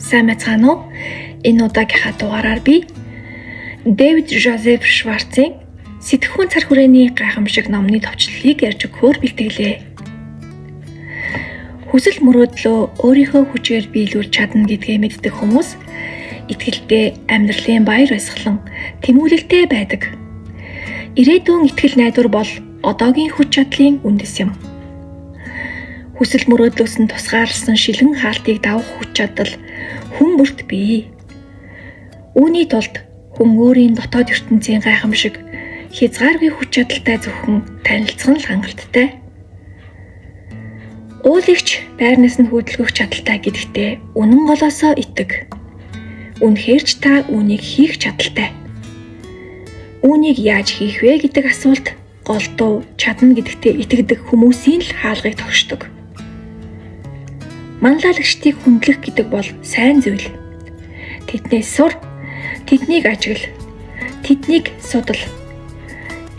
Сайн байцгаана уу? Энэ удаагийнхаа дугаараар би Дэвид Жозеф Шварцын Сэтгхүүн цар хүрээний гайхамшиг номны товчлолыг ярьж өгөхөөр бэлтгэлээ. Хүсэл мөрөөдлөө өөрийнхөө хүчээр биелүүлж чадна гэдгээ мэддэг хүмүүс итгэлтэй амьдралын баяр баясгалан тэмүүлэлтэй байдаг. Ирээдүйн итгэл найдвар бол одоогийн хүч чадлын үндэс юм. Хүсэл мөрөөдлөөс нь тусгаарласан шилэн хаалтыг давах хүч чадал хүн бүрт бий. Үүний тулд хүн өөрийн дотоод ертөнцийн гайхамшиг хязгааргүй хүч чадалтай зөвхөн танилцах нь л хангалттай. Уулагч байрнаас нь хөдөлгөх чадалтай гэдэгтээ үнэн голоосоо итэг. Үнэхээр ч та үүнийг хийх чадалтай. Үүнийг яаж хийх вэ гэдэг асуулт голдуу чадна гэдэгтээ итгэдэг хүмүүсийн л хаалгыг тогшдог. Манлайлагчдыг хүндлэх гэдэг бол сайн зүйл. Тэднээс сур, тэднийг ажигла, тэднийг судал.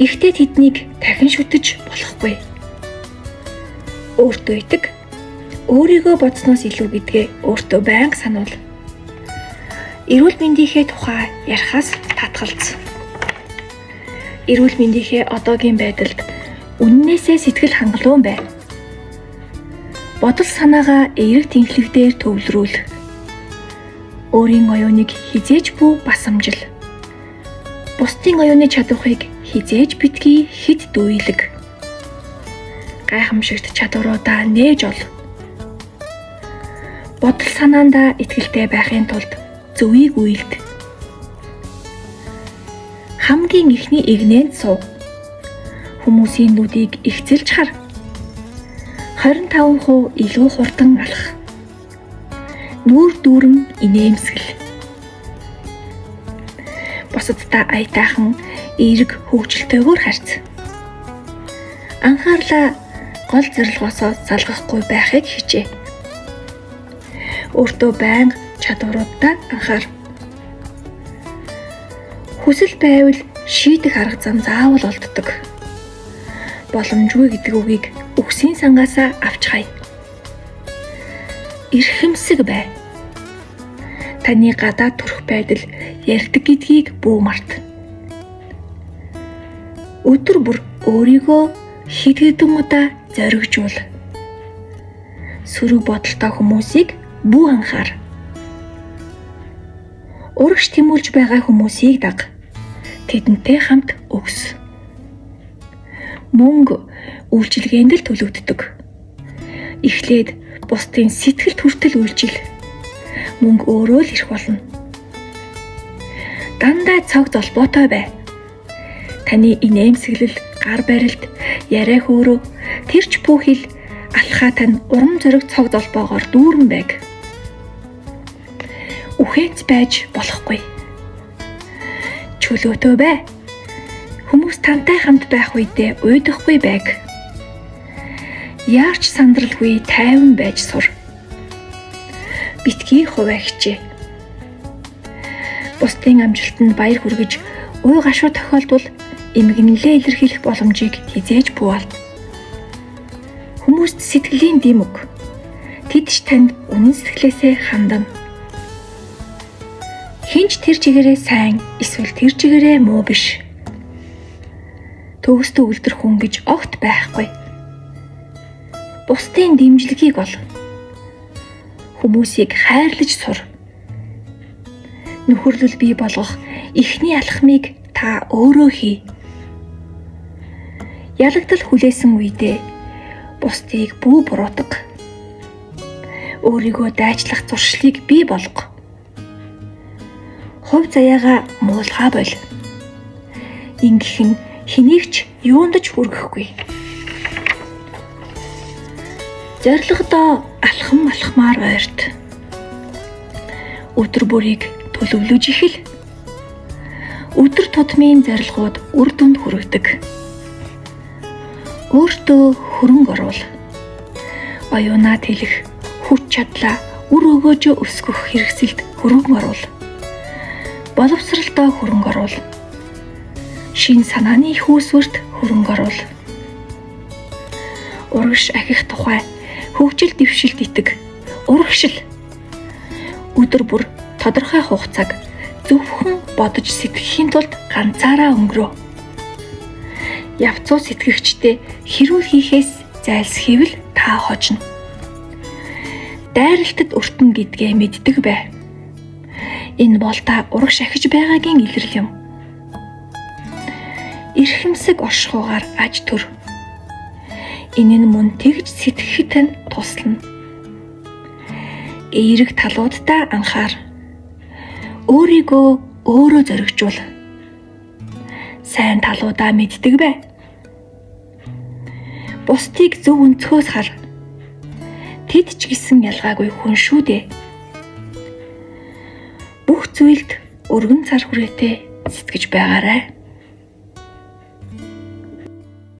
Гэхдээ тэднийг дахин шүтэж болохгүй. Өөртөө итэг, өөрийгөө бодсноос илүү гэдгээ өөртөө байнга сануул. Эрүүл мэндийнхээ тухай ярихаас татгалз. Эрүүл мэндийнхээ одоогийн байдалд үнэнээсээ сэтгэл хангалуун бай. Бодол санаагаа эерэг тэнхлэг дээр төвлөрүүл. Өөрийн оюуныг хэзээ ч бүү басамжил. Бусдын оюуны чадварыг хэзээ ч битгий хэд дүүйлэг. Гайхамшигт чадваруудаа нээж ол. Бодол санаандаа итгэлтэй байхын тулд зөвийг үйлд. Хамгийн эхний эгнээнд суу. Хүмүүсийн нүдийг ихцэлж хар. 25% илүү хурдан алах. Нүүр дүүрэн инээмсэгэл. Бусадтай аятайхан эерэг хөгжилтэйгээр харьц. Анхаарлаа гол зорилгоосоо салгахгүй байхыг хичээ. Өөртөө байнга чадваруудаа анхаар. Хүсэл байвал шийдэх арга зам заавал олддог. Боломжгүй гэдэг үгийг үхсийн сангаасаа авч хай. Эрхэмсэг бай. Таны гадаад төрх байдал ярьдаг гэдгийг бүү март. Өдөр бүр өөрийгөө хэд хэдэн удаа зоригжуул. Сөрөг бодолтой хүмүүсийг бүү анхаар. Урагш тэмүүлж байгаа хүмүүсийг даг. Тэдэнтэй хамт өгс. Мөнгө үйлчилгээнд л төлөгддөг. Эхлээд бусдын сэтгэлд хүртэл үйлчил. Мөнгө өөрөө л ирэх болно. Дандаа цог золбоотой бай. Таны инээмсэглэл, гар барилт, яриа хөөрөө, тэр ч бүхэл алхаа тань урам зориг цог золбоогоор дүүрэн байг. Үхээц байж болохгүй. Чөлөөтэй бай. Хүмүүс тантай хамт байх үедээ уйдахгүй байг. Яарч сандралгүй тайван байж сур. Битгий хувиа хичээ. Бусдын амжилтанд баяр хүргэж уй гашуу тохиолдвол эмгэнэлээ илэрхийлэх боломжийг хэзээ ч бүү алд. Хүмүүст сэтгэлийн дэм өг. Тэд ч танд үнэн сэтгэлээсээ хандана. Хэн ч тэр чигээрээ сайн эсвэл тэр чигээрээ муу биш. Төгс төгөлдөр хүн гэж огт байхгүй. Бусдын дэмжлэгийг ол. Хүмүүсийг хайрлаж сур. Нөхөрлөл бий болгох эхний алхмыг та өөрөө хий. Ялагдал хүлээсэн үедээ бусдыг бүү буруутга. Өөрийгөө дайчлах зуршлыг бий болго. Хувь заяагаа муулгаа боль. Ингэх нь хэнийг ч юунд ч хүргэхгүй. Зорилгодоо алхам алхмаар ойрт. Өдөр бүрийг төлөвлөж эхэл. Өдөр тутмын зорилгууд үр дүнд хүргэдэг. Өөртөө хөрөнгө оруул. Оюунаа тэлэх, хүч чадлаа үр өгөөжөө өсгөх хэрэгсэлд хөрөнгө оруул. Боловсролдоо хөрөнгө оруул. Шинэ санааны их үүсвэрт хөрөнгө оруул. Урагш ахих тухай хөгжил дэвшилт итэг. Урагшил. Өдөр бүр тодорхой хугацааг зөвхөн бодож сэтгэхийн тулд ганцаараа өнгөрөө. Явцуу сэтгэгчтэй хэрүүл хийхээс зайлсхийвэл та хожино. Дайралтад өртөн гэдгээ мэддэг бай. Энэ бол та урагш ахиж байгаагийн илрэл юм. Эрхэмсэг оршихуйгаар аж төр. Энэ нь мөн тэгж сэтгэхэд тань туслана. Эерэг талууддаа анхаар. Өөрийгөө өөрөө зоригжуул. Сайн талуудаа мэддэг бай. Бусдыг зөв өнцгөөс хар. Тэд ч гэсэн ялгаагүй хүн шүү дээ. Бүх зүйлд өргөн цар хүрээтэй сэтгэж байгаарай.